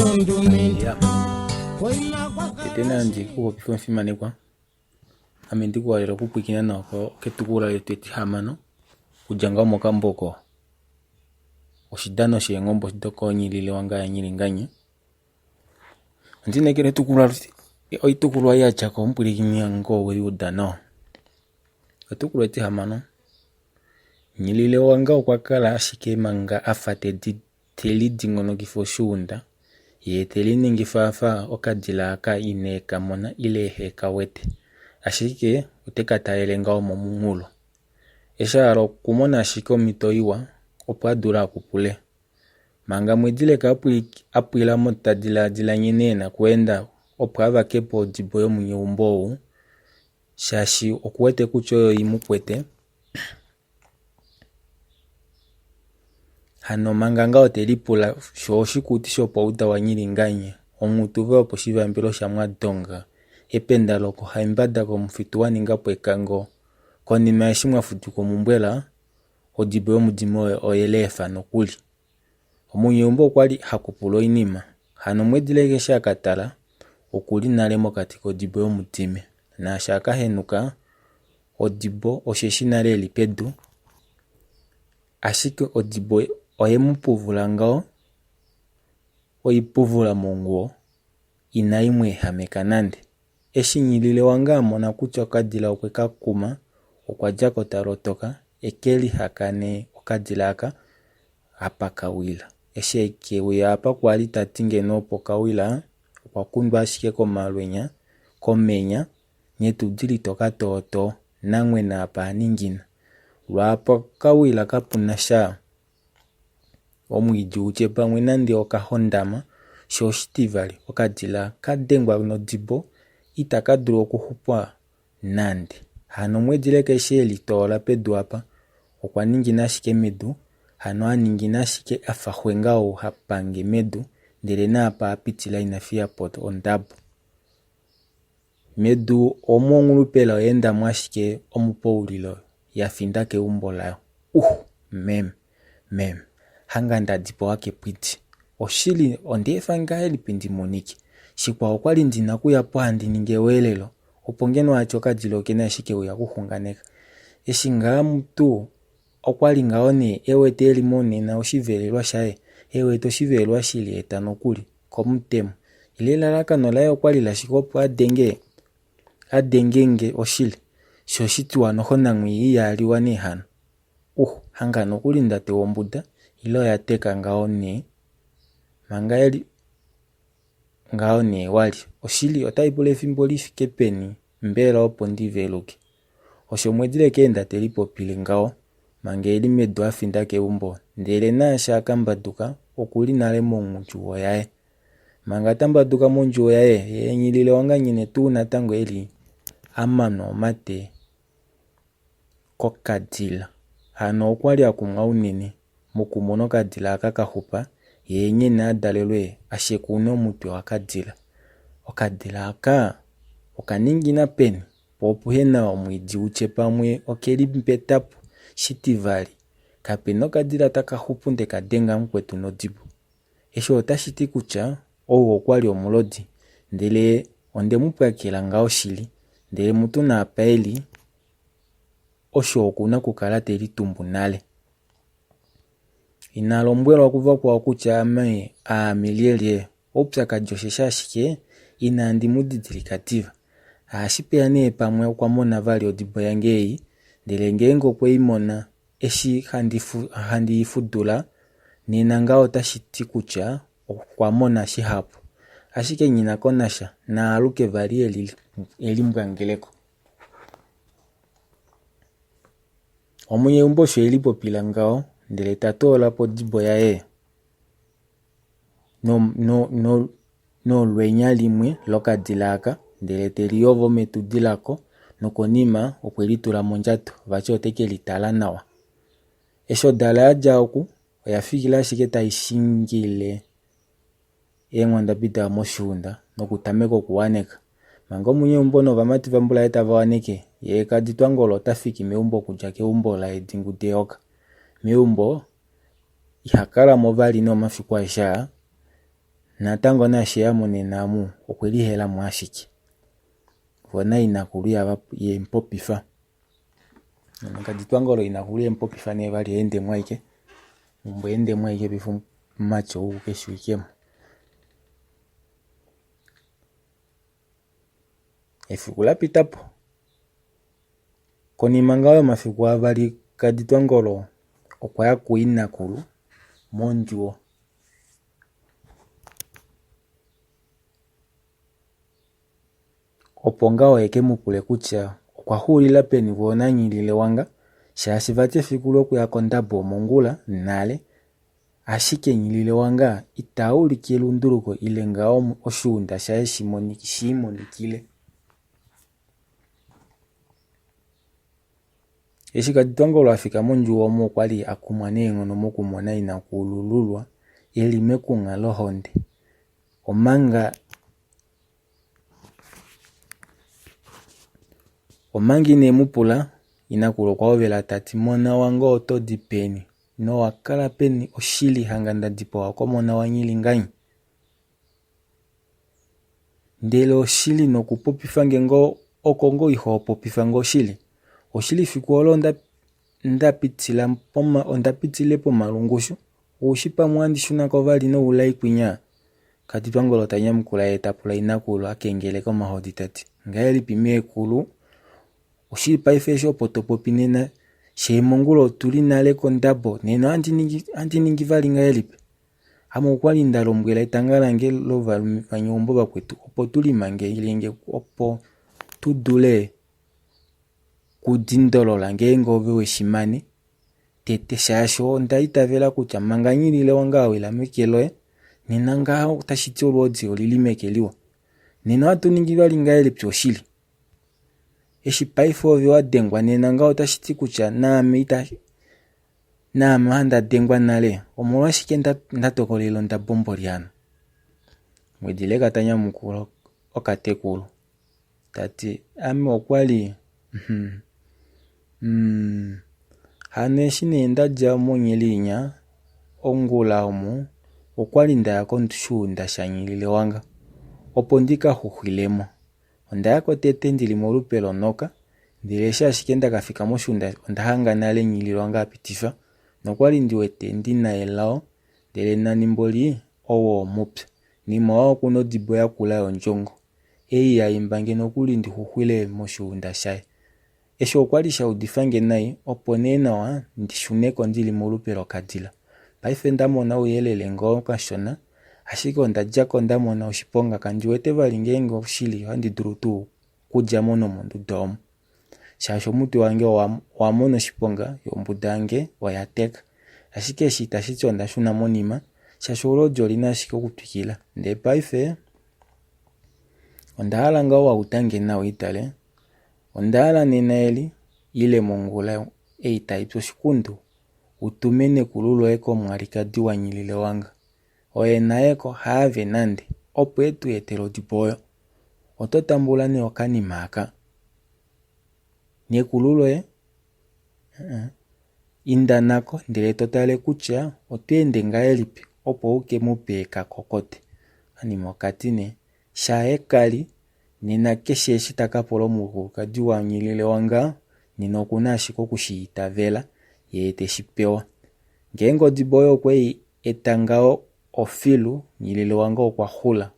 Ya. Tete nandi ku popife omufimanekwa. Ame ndi ku halela okupwiikina nawa ketukulwa letu etihamano okudja ngaho mokambo oko oshidano sheenghombo dokoonyilile wanga yanyiringanye. Ondi inekela etukulwa oitukulwa ei ya dja ko omupwilikini wange owe i uda nawa. Etukulwa etihamano. Nyilile wanga okwa kala ashike manga a fa te te lidingonokifa oshuunda, yee te liningifa a fa okadila aka ine ka mona ile ehe ka wete, ashike ote ka talele ngaho momunghulo. Eshi a hala okumona ashike omhito iwa opo a dule a kupule. Manga Mwedileka a pwila mo ta dilaadila nghene e na okuenda opo a vake po odibo yomunyeumbo ou, shaashi okuwete kutya oyo i mu kwete, Hano manga ngaho te lipula sho oshikuti shopauda waNyilinganye, onhutuve yoposhivambilo shaMwadonga, ependa lokohaimbada komufitu wa ninga po ekango konima eshi mwa fudikwa omumbwela, odibo yomudimo oyo oye leefa nokuli. Omunyeumbo okwa li ha kupula oinima, hano Mwedileke eshi a ka tala, oku li nale mokati kodibo yomudime, naashi a ka henuka odibo osheshi nale e li pedu, ashike odibo oye mu puvula ngaho, oipuvula monguwo, inai mu ehameka nande. Eshi Nghilile wange a mona kutya okadila okwe ka kuma, okwa dja ko ta lotoka e ke lihakane okadila aka apa ka wila. Eshi e ke uya apa kwa li ta ti ngeno opo ka wila, okwa kundwa ashike komalwenya, komenya Nyetudi litoka tootoo, Nangwena apa a ningina. Lwaapo ka wila kapu na sha omwiidi u tye pamwe nande okahondama, sho oshitivali, okadila ka dengwa nodibo itaka dulu okuxupwa nande. Hano Mwedileka eshi e litoola pedu apa, okwa ningina ashike medu, hano a ningina ashike a fa xwenga ou ha pange medu, ndele naapa a pitila ina fiya po ondabo. Medu omu onghulupela oya enda mo ashike omupoulilo ya finda keumbo layo. Uh! Mem! Mem! Hanga nda dipawa kepwidi. Oshili onda efa ngahelipi ndi monike? Shikwao okwali ndi na okuya po handi ningi eweelelo opo ngeno hati okadila oke na eshi ke uya okuxunganeka. Eshi ngaa mutu okwali ngaho nee e wete e li monena oshivelelwa shaye, e wete oshivelelwa shi li eta nokuli. komutemo. Ile elalakano laye okwali lashike opo a denge a denge nge oshili? Sho oshitiwa noho namwi iha liwa nee hano. Uh, hanga nokuli nda tewa ombuda ile oya teka ngaho nee. Manga eli ngaho nee wali. Oshili otai pula efimbo li fike peni mbela opo ndi veluke? Osho Mwedileke enda te lipopile ngaho manga e li medu a finda keumbo, ndele naashi a ka mbaduka oku li nale mondjuwo yaye. Manga ta mbaduka mondjuwo yaye, ye Nghilile wanganyene tuu natango e li a manwa omate kokadila. Hano okwa li a kumwa unene mokumona okadila aka ka xupa, ye nyene a dalelwe a shekune omutwe wakadila. Okadila aka oka ningina peni? Po opuhe na omwiidi u tye pamwe oke limbeta po. Shitivali, kape na okadila taka xupu nde ka denga mukwetu nodibo. Eshi otashi ti kutya ou okwa li omulodi, ndele onde mu pwakela ngaho shili, ndele mutu naapa e li, osho oku na okukala te litumbu nale. Ina lombwelwa kuvakwao kutya ame aame lyelye. Oupyakadi osheshi ashike inandi mu didilika diva. Ohashi peya nee pamwe okwa mona vali odibo yange ei, ndele ngeenge okwe i mona eshi handi i fudula, nena ngaho otashi ti kutya okwa mona shihapu. Ashike nghi na ko nasha, na aluke vali e limbwangeleko. Omunyeumbo osho e lipopila ngaho, ndele ta toola po odibo yaye. nolwenya limwe lokadila aka ndele te li yovo metudi lako nokonima okwe li tula mondjato vati ote ke li tala nawa. Eshi odala ya dja oku oya fikila ashike tai shingile eenghwandabi dayo moshuunda nokutameka okuwaneka. Manga omunyeumbo novamati vambulaye tava waneke, yee Kaditwangolo ota fiki meumbo okudja keumbo laEdingudeyoka. Meumbo iha kala mo vali nee omafiku aeshe aa. Natango naashi eya mo nena amu okwe lihela mo ashike. Vo nainakulu yava ye mu popifa. Nokaditwangolo inakulu ye mu popifa nee vali eende mo aike. Umbo ende mo aike paife omumati ou ke shiwike mo. Efiku la pita po. Konima ngaho yomafiku avali Kaditwangolo okwa ya kuinakulu mondjuwo. Opo ngaho e ke mu pule kutya okwa xuulila peni voo naNghilile wanga shaashi vati efiku lokuya kondabo omongula nale ashike Nghilile wanga ita ulike elunduluko ile ngaho oshuunda shaye shi imonikile. Eshi Kaditwangolo a fika mondjuwo omo okwa li a kumwa neenghono mokumona inakulululwa e li mekungha lohonde omanga Omanga ine mu pula, inakulu okwa hovela ta ti, Mona wange oto di peni, nowa kala peni oshili hanga nda dipawa komona waNyilinganyi? Ndele oshili nokupopifa nge ngoo oko ngoo iho popifa nge oshili? Oshili fiku olo onda nda pitila poma onda pitile pomalungushu Oushi pamwe ohandi shuna ko vali noulai kwinya? Katitwangolo ta nyamukula ye ta pula inakulu a kengeleka omahodi ta ti, Ngahelipi meekulu? Oshili paife eshi opo to popi nena, shee mongula otu li nale kondabo, nena ohandi ningi, ohandi ningi vali ngahelipi? Ame okwa li nda lombwela etanga lange lovanyeumbo vakwetu opo tu limangelenge opo tu dule kudindolola ngeenge ove we shi mane tete shaashi onda itavela kutya manga Nghilile wange a wila meke loye, nena ngaho otashi ti olwoodi oli li meke liwa. Nena ohatu ningi vali ngahelipi oshili? Eshi paife ove wa dengwa nena ngaho otashi ti kutya naame ita naame ohanda dengwa nale. Omolwashike nda, nda tokolela ondabomboli hano? Mwedileka ta nyamukula okatekulu. Ta ti, Ame okwa li. Hmm. Hmm. Hano eshi nee nda dja monyeli inya, ongula omu, okwa li nda ya koshuunda shaNyililewanga, opo ndi ka xuxwile mo. Onda ya ko tete ndi li molupe lonoka, ndele eshi ashike nda ka fika moshuunda onda hanga nale Nyililwanga a pitifa, nokwa li ndi wete ndi na elao, ndele nani mboli owo omupya. Nimwawa oku nodibo yakula yondjongo. Ei ya imba nge nokuli ndi xuxwile moshuunda shaye. Eshi okwa li sha udifa nge nai, opo nee nawa ndi shune ko ndi li molupe lokadila. Paife nda mona ouyelele ngoo kashona, ashike onda dja ko nda mona oshiponga kandi wete vali ngeenge oshili ohandi dulu tuu okudja mo nomonduda omu. Shaashi omutwe wange owa mona oshiponga yo ombuda yange oya teka. Ashike eshi itashi ti onda shuna monima, shaashi olwoodi oli na ashike okutwikila. Ndee paife Onda hala ngaho wa uda nge nawa itale. Onda hala nena eli, ile mongula ei tai pi oshikundu, u tume nekulu loye komwalikadi waNyililewanga. Oye na ye ko, haave nande, opo e tu etele odibo oyo. Oto tambula nee okanima aka. Nekulu loye, inda nako ndele to tale kutya oto ende ngahelipi opo u ke mu pe ekakokote. Kanima okati nee, sha eka li, nena keshe eshi ta ka pula omukulukadi waNghililewanga, nena oku na ashike oku shi itavela, ye te shi pewa. Ngeenge odibo oyo okwe i eta ngaho ofilu, Nghililewanga okwa xula.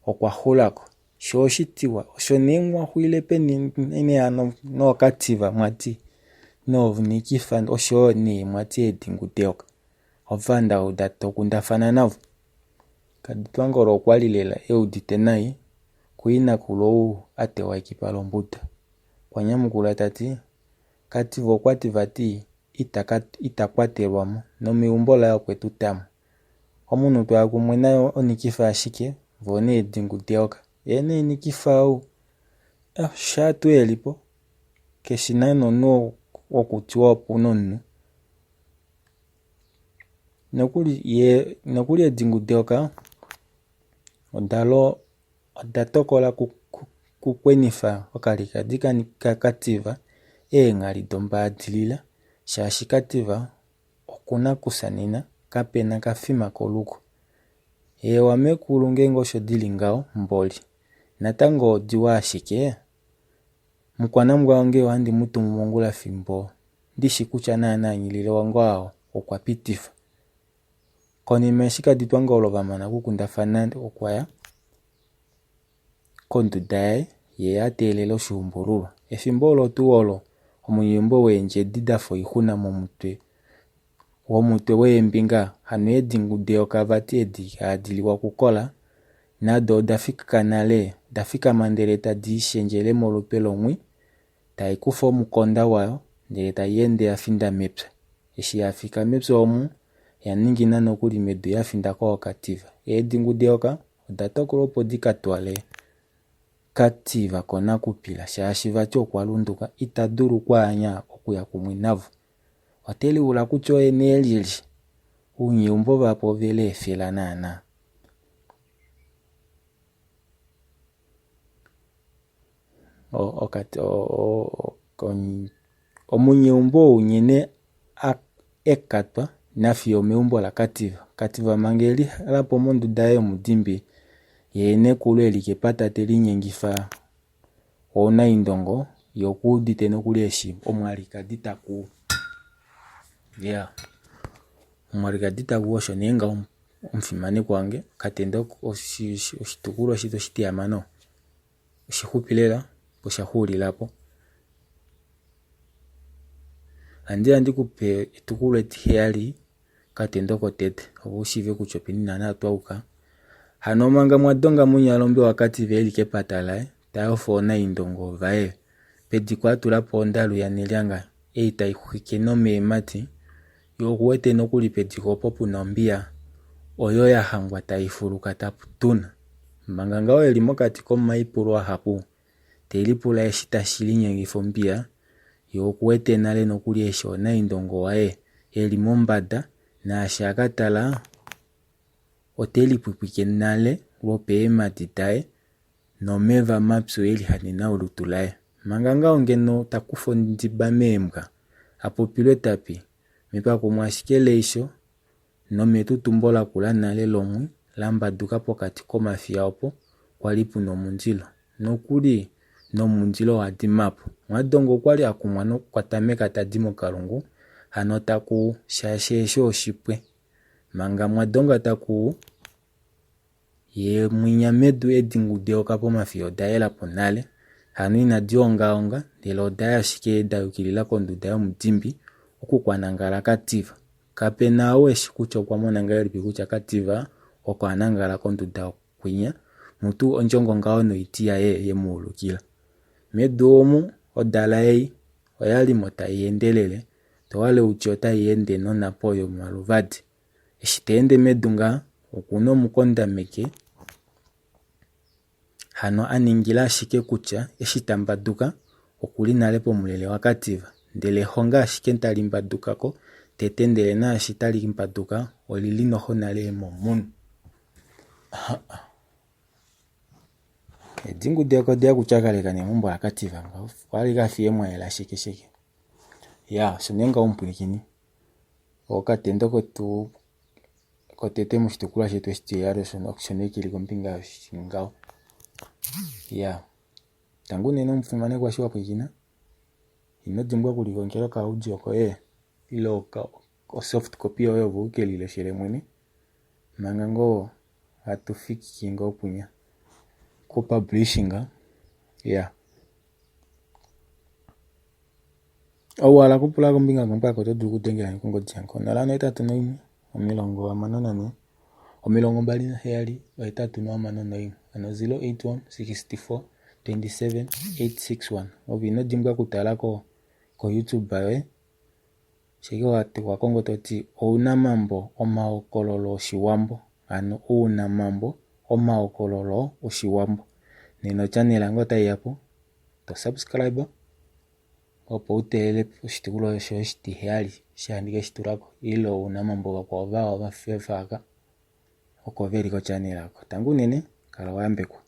Okwa xula ko. Sho oshitiwa osho nee mwa xwile peni nee hano nookativa mwati noonikifa oshoyo nee mwati eedingu deyoka. Ova nda uda to kundafana navo. Kaditwangolo okwa li lela e udite nai kuinakulu ou a tewa ekipa lombuda. Okwa nyamukula ta ti, Kativa okwa ti vati ita, ita kwatelwa mo nomeumbo laye okwe tu ta mo. Omunhu to ya kumwe naye onikifa ashike, vo needingu deyoka. Ye nee nikifa ou, eh, shaa tuu e li po, keshi na nomunhu wokutiwa opu na omunhu. Nokuli ye, nokuli eedingu deyoka oda lo, oda tokola kukwenifa okalikadi kaKativa eenghali dombaadilila, shaashi Kativa oku na kufya nena, kape na kafima koluko. Eewa meekulu ngeenge osho di li ngaho, mboli. Natango odiwa ashike mukwanambwa wange ohandi mu tumu mongula fimbo ndi shi kutya naana Nghilile wange oo okwa pitifa. Konima eshi Kaditwangolo va mana okukundafana okwa ya konduda yaye ye a teelela oshuumbululwa. Efimbo olo tuu olo omunyeumbo weendjedi da fa oixuna momutwe womutwe weembinga hano eedingu deyoka vati edi hadi liwa kukola nado oda fika nale oda fikama ndele tadi shendjele molupe lomwi tai kufa omukonda wayo ndele tai ende ya finda mepya. Eshi ya fika mepya omu ya ningina nokuli medu ya finda kookativa. Eedingu deyoka oda tokola opo di ka twale Kativa konakupila shaashi vati okwa lunduka ita dulu kwaanya okuya kumwe navo. Ote liula kutya oye nee lyelye. Ounyeumbo vapo ove liefela naana. Omunyeumbo ou nghene ekatwa nafiyo omeumbo laKativa. Kativa manga e lihalapo monduda yaye yomudimbi, yee nekulu eli kepata te linyengifa ounaindongo, ye okuudite nokuli eshi omwalikadi ta kuu. Ya, omwalikadi ta kuu osho nee ngaho omufimanekwa wange. Katenda oshitukulwa shetu oshitihamano oshixupi lela opo sha xuulila po. Ohandi ya ndi ku pe etukulwa etiheyali okatendo kotete opo u shiive kutya openi naana twa yuka. Hano manga Mwadonga Munyalombe waKative e li kepata laye ta yofa oonaindongo vaye pediko a tula po ondalu yaNelyanga ei tai xwike nomeemati, ye oku wete nokuli pediko opo pu na ombiya oyo ya hangwa tai fuluka tapu tuna. Manga ngaho e li mokati komaipulo ahapu, te lipula eshi tashi linyengifa ombiya, ye oku wete nale nokuli eshi onaindongo waye e li mombada naashi a ka tala ote lipwipwike nale lwopeemhadi daye nomeva mapyu e lihanena olutu laye. Manga ngaho ngeno ta kufa ondiba meembwa, a popilwe ta pi, mepakumo ashike leisho nometutumbo lakula nale lomwi la mbaduka pokati komafiya opo kwa li pu na omundilo. Nokuli nomundilo owa dima po. Mwadongo okwa li a kumwa nokwa tameka ta di mokalungu, hano ta kuu, shaashi eshi oshipwe. Manga Mwadonga ta kuu, ye mwinya medu edingu deyoka pomafiya oda yela po nale, hano inadi ongaonga ndele oda ya ashike da yukilila konduda yomudimbi oku kwa nangala Kativa. Kape na ou eshi kutya okwa mona ngahelipi kutya Kativa oko a nangala konduda kwinya, mutu ondjongo ngaho noiti yaye ye mu ulukila. Medu omu odala ei oya li mo tai endelele, to hale utye otai ende nonhapo yomaluvadi. Eshi ta ende medu ngaha, oku na omukonda meke, hano a ningila ashike kutya eshi ta mbaduka oku li nale pomulele waKativa, ndele ehonga ashike tali mbaduka ko tete ndele naashi tali mbaduka oli li noho nale momunhu. Edingu deko odeya kutyakaleka neumbo laKativa ngaho, kwali kafiye mwayela shekesheke. Ya, osho nee ngaho omupwilikini. Okatendo ketu kotete moshitukulwa shetu oshitiheyali osho nee keli kombinga yoshingaho. Ya, tangi unene omufimanekwa eshi wa pwilikina, ino dimbwa okulikongela okaaudio koye ile osoft copy yoye opo u ke lileshele mwene manga ngoo hatu fiki ngoo kwinya ko publishing. Ya, Ou wa hala okupula kombinga yokampani oto dulu okudengela nge kongodi yange 081 64 27 861 hano 081 64 27 861. Ove ino dimbwa okutala ko koYouTube yoye shike wa kongo to ti ounamambo omahokololo oshiwambo hano ounamambo omahokololo oshiwambo nena ochannel yange otai ya po to subscribe opo u teelele oshitukulwa shoye oshitiheyali eshi handi ke shi tula ko ile ounamambo vakwao vawa va faaka oko ve li kochannel oko. Tangi unene, kala wa yambekwa.